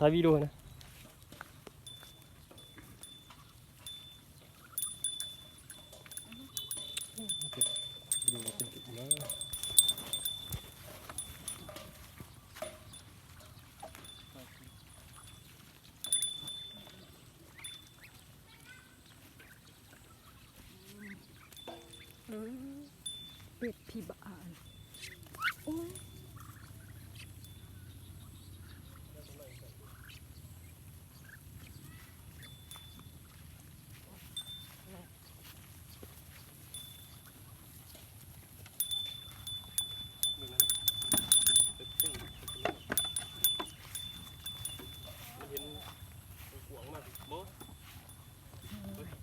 ຖ່າຍວິດີໂອນະ. ເອີ ເປັດຜີບ້ານ ໂອ້ຍ.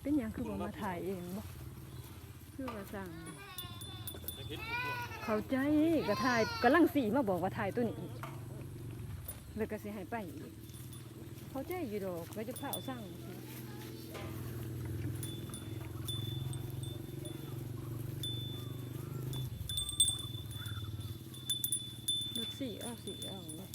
ເປັນຫຍັງຄືບໍ່ມາຖ່າຍເອງບໍ? ຄືວ່າຊ່າງ ເຂົ້າໃຈ ກະຖ່າຍ ກຳລັງຊິມາບອກວ່າຖ່າຍໂຕນີ້ ແລ້ວກະຊິໃຫ້ໄປອີກ. ເຂົ້າໃຈຢູ່ດອກ ກະຈະຟ້າວສັ່ງ ລົດຊິເອົາ ຊິເອົາ.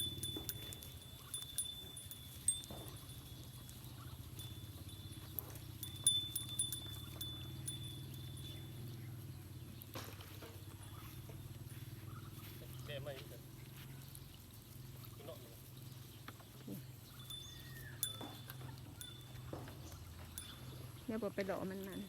ແບບໃໝ່ຄືກັນ ຄືເນາະ ແລ້ວບໍ່ໄປຫຼໍ່ມັນນັ້ນ.